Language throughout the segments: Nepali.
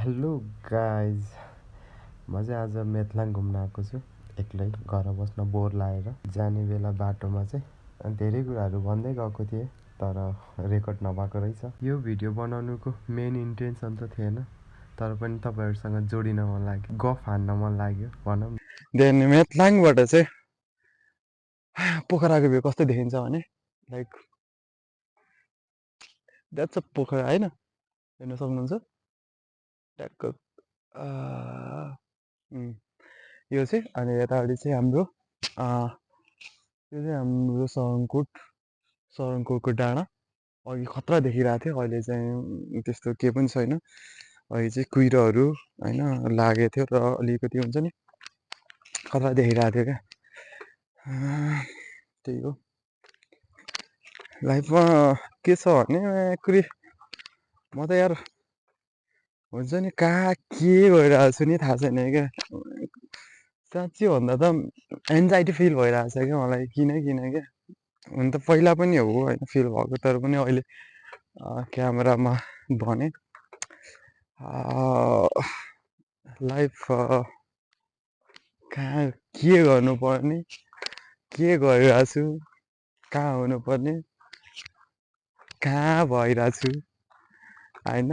हेलो गाइज, म चाहिँ आज मेथलाङ घुम्न आएको छु एक्लै। घर बस्न बोर लागेर जाने बेला बाटोमा चाहिँ धेरै कुराहरू भन्दै गएको थिएँ, तर रेकर्ड नभएको रहेछ। यो भिडियो बनाउनुको मेन इन्टेन्सन त थिएन, तर पनि तपाईँहरूसँग जोडिन मन लाग्यो, गफ हान्न मन लाग्यो भनौँ। देन मेथलाङबाट चाहिँ पोखराको भ्यू कस्तो देखिन्छ भने लाइक द्याट्स अ पोखरा होइन, हेर्न सक्नुहुन्छ ट्याक्क। यो चाहिँ अनि यतापट्टि चाहिँ हाम्रो यो चाहिँ हाम्रो सरङकोटको डाँडा। अघि खतरा देखिरहेको थियो, अहिले चाहिँ त्यस्तो केही पनि छैन। अघि चाहिँ कुहिरोहरू होइन लागेको थियो र अलिकति हुन्छ नि खतरा देखिरहेको थियो क्या। त्यही हो लाइफमा के छ भने कुरी म त यार हुन्छ नि कहाँ के गरिरहेको छु नि थाहा छैन क्या। साँच्ची भन्दा त एन्जाइटी फिल भइरहेको छ क्या मलाई, किन क्या हुन त पहिला पनि हो होइन फिल भएको, तर पनि अहिले क्यामेरामा भने लाइफ कहाँ के गर्नुपर्ने, के गरिरहेको छु, कहाँ हुनुपर्ने, कहाँ भइरहेको छु होइन।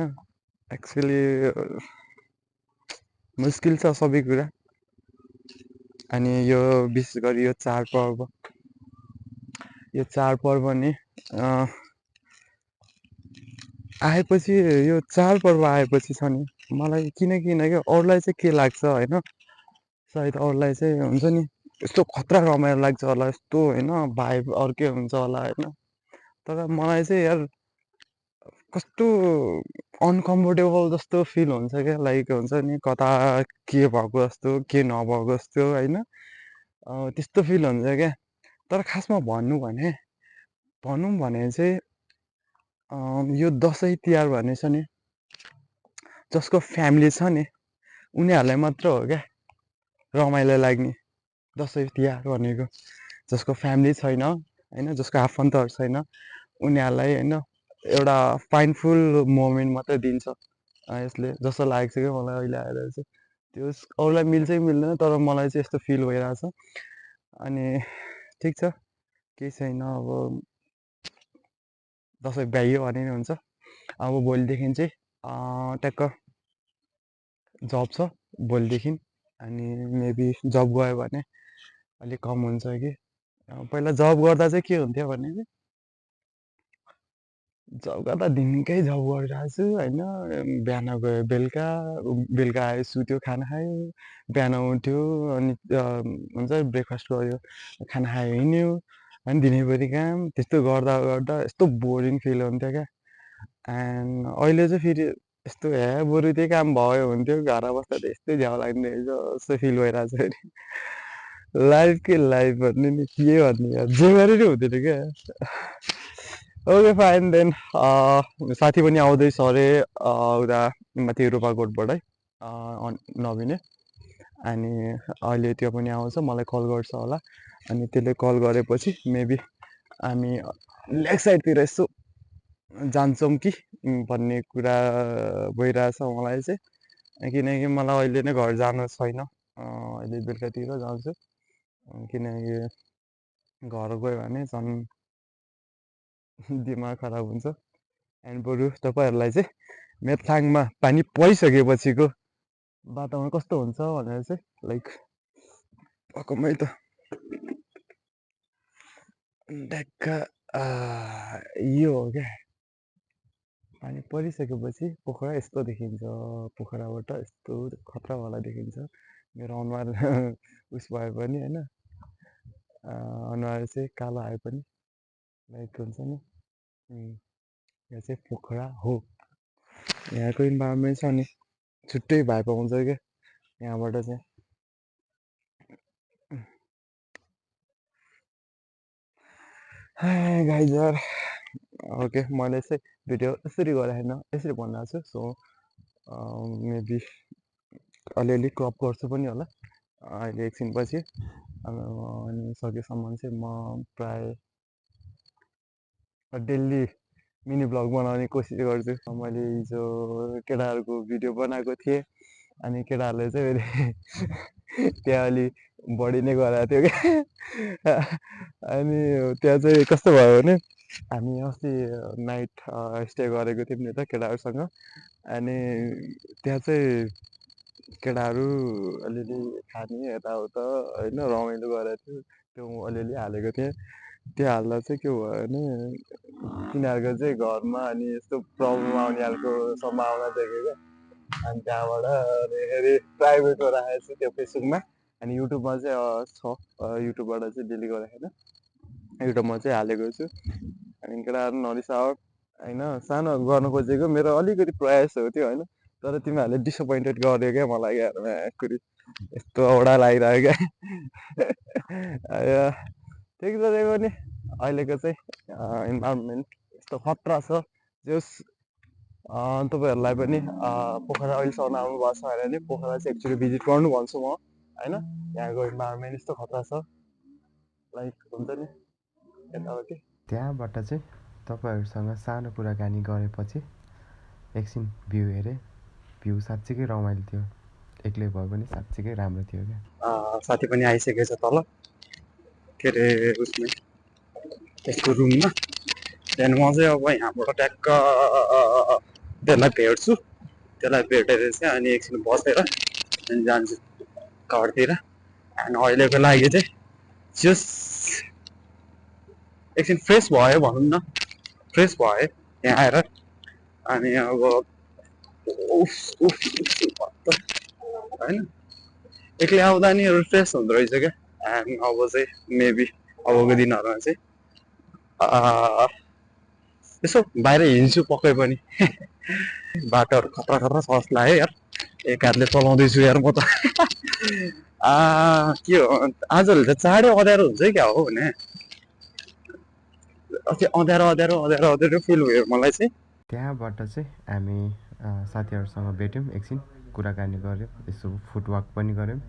एक्चुली मुस्किल छ सबै कुरा। अनि यो विशेष गरी यो चाडपर्व नि आएपछि, यो चाडपर्व आएपछि छ नि मलाई किन क्या अरूलाई चाहिँ के लाग्छ होइन, सायद अरूलाई चाहिँ हुन्छ नि यस्तो खतरा रमाइलो लाग्छ होला, यस्तो होइन भाइब अर्कै हुन्छ होला होइन। तर मलाई चाहिँ यार कस्तो अनकम्फोर्टेबल जस्तो फिल हुन्छ क्या, लाइक हुन्छ नि कता के भएको जस्तो के नभएको जस्तो होइन, त्यस्तो फिल हुन्छ क्या। तर खासमा भनौँ भने चाहिँ यो दसैँ तिहार भन्ने छ नि, जसको फ्यामिली छ नि उनीहरूलाई मात्र हो क्या रमाइलो लाग्ने दसैँ तिहार भनेको। जसको फ्यामिली छैन होइन, जसको आफन्तहरू छैन उनीहरूलाई होइन एउटा पाइनफुल मोमेन्ट मात्रै दिन्छ यसले, जस्तो लागेको छ क्या मलाई अहिले आएर चाहिँ। त्यो अरूलाई मिल्छ मिल्दैन, तर मलाई चाहिँ यस्तो फिल भइरहेछ। अनि ठिक छ, केही छैन, अब दसैँ भ्याइयो भने नि हुन्छ। अब भोलिदेखि चाहिँ ट्याक्क जब छ भोलिदेखि, अनि मेबी जब गयो भने अलिक कम हुन्छ कि। पहिला जब गर्दा चाहिँ के हुन्थ्यो भने चाहिँ जब गर्दा दिनकै जब गरिरहेको छु होइन। बिहान गयो बेलुका आयो सुत्यो खाना खायो, बिहान उठ्यो अनि हुन्छ ब्रेकफास्ट गऱ्यो, खाना खायो हिँड्यो, अनि दिनैभरि काम त्यस्तो गर्दा गर्दा यस्तो बोरिङ फिल हुन्थ्यो क्या। एन्ड अहिले चाहिँ फेरि यस्तो बरु त्यही काम भयो हुन्थ्यो, घर बस्दा त यस्तै झ्याउ लाग्ने रहेछ जस्तो फिल भइरहेको छ फेरि। लाइफ भन्ने नि के भन्ने यार, जे गरे नि हुँदैन क्या। ओके फाइन देन, साथी पनि आउँदैछ अरे उता माथि रूपाकोटबाटै नबिने, अनि अहिले त्यो पनि आउँछ, मलाई कल गर्छ होला। अनि त्यसले कल गरेपछि मेबी हामी लेक साइडतिर यसो जान्छौँ कि भन्ने कुरा भइरहेछ मलाई चाहिँ। किनकि मलाई अहिले नै घर जानु छैन, अहिले बेलुकातिर जान्छु। किनकि घर गयो भने झन् दिमाग खराब हुन्छ। एन्ड बरु तपाईँहरूलाई चाहिँ मेथलाङमा पानी परिसकेपछिको वातावरण कस्तो हुन्छ भनेर चाहिँ लाइक पक्कमै त ढ्याक्क यो हो क्या। पानी परिसकेपछि पोखरा यस्तो देखिन्छ, पोखराबाट यस्तो खतरावाला देखिन्छ। मेरो अनुहार उस भए पनि होइन, अनुहार चाहिँ कालो आए पनि लाइक हुन्छ नि, यहाँ चाहिँ पोखरा हो। यहाँको इन्भाइरोमेन्ट छ नि छुट्टै भाइब आउँछ क्या यहाँबाट चाहिँ। गाइजर ओके, मैले चाहिँ भिडियो यसरी गरेन, यसरी भनिरहेको छु। सो मेबी अलिअलि क्रप गर्छु पनि होला अहिले एकछिनपछि। अनि सकेसम्म चाहिँ म प्राय डेली मिनी ब्लग बनाउने कोसिस गर्छु। मैले हिजो केटाहरूको भिडियो बनाएको थिएँ अनि केटाहरूले चाहिँ त्यहाँ अलि बढी नै गराएको थियो क्या अनि त्यहाँ चाहिँ कस्तो भयो भने हामी अस्ति नाइट स्टे गरेको थियौँ नि त केटाहरूसँग अनि त्यहाँ चाहिँ केटाहरू अलिअलि खाने यताउता होइन रमाइलो गरेको थियो त्यो म अलिअलि हालेको थिएँ। त्यो हाल्दा चाहिँ के भयो भने तिनीहरूको चाहिँ घरमा अनि यस्तो प्रब्लम आउने खालको सम्भावना देखेँ क्या। अनि त्यहाँबाट फेरि प्राइभेटमा राखेको छु त्यो फेसबुकमा अनि युट्युबमा चाहिँ छ युट्युबबाट चाहिँ डिलिट गरेको छैन युट्युबमा चाहिँ हालेको छु। अनि केटाहरू नरिसाओ होइन सानो गर्नु खोजेको मेरो अलिकति प्रयास हो त्यो होइन तर तिमीहरूले डिसपोइन्टेड गर्यो क्या मलाई यारमा कुरी यस्तो औडा लागिरह्यो क्या ठिक छ त्यही पनि अहिलेको चाहिँ इन्भाइरोमेन्ट यस्तो खतरा छ जस तपाईँहरूलाई पनि पोखरा अहिलेसम्म आउनु भएको छ भने पोखरा चाहिँ एक्चुली भिजिट गर्नु भन्छु म होइन यहाँको इन्भाइरोमेन्ट यस्तो खतरा छ लाइक हुन्छ नि यताउति। त्यहाँबाट चाहिँ तपाईँहरूसँग सानो कुराकानी गरेपछि एकछिन भ्यू हेरेँ भ्यू साँच्चीकै रमाइलो थियो एक्लै भए पनि साँच्चीकै राम्रो थियो क्या। साथी पनि आइसकेको छ तल के अरे उसमा त्यसको रुममा त्यहाँदेखि म चाहिँ अब यहाँबाट ट्याक्क त्यसलाई भेट्छु त्यसलाई भेटेर चाहिँ अनि एकछिन बसेर अनि जान्छु घरतिर अनि अहिलेको लागि चाहिँ जस एकछिन फ्रेस भयो भनौँ न फ्रेस भयो यहाँ आएर अनि अब होइन एक्लै आउँदा नि रिफ्रेस हुँदो रहेछ क्या अनि अब चाहिँ मेबी अबको दिनहरूमा चाहिँ यसो बाहिर हिँड्छु पक्कै पनि बाटोहरू खतरा खतरा छ जस्तो लाग्यो यार एक हातले चलाउँदैछु यार म त के हो आजभोलि त चाँडै अँध्यारो हुन्छ क्या हो भने अस्ति अँध्यारो अँध्यारो अँध्यारो अँध्यारो फिल भयो मलाई चाहिँ। त्यहाँबाट चाहिँ हामी साथीहरूसँग भेट्यौँ एकछिन कुराकानी गऱ्यौँ यसो फुटवाक पनि गऱ्यौँ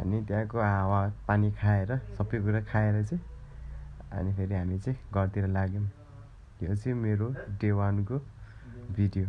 अनि त्यहाँको हावा पानी खाएर सबै कुरा खाएर चाहिँ अनि फेरि हामी चाहिँ घरतिर लाग्यौँ। यो चाहिँ मेरो डे 1 को भिडियो।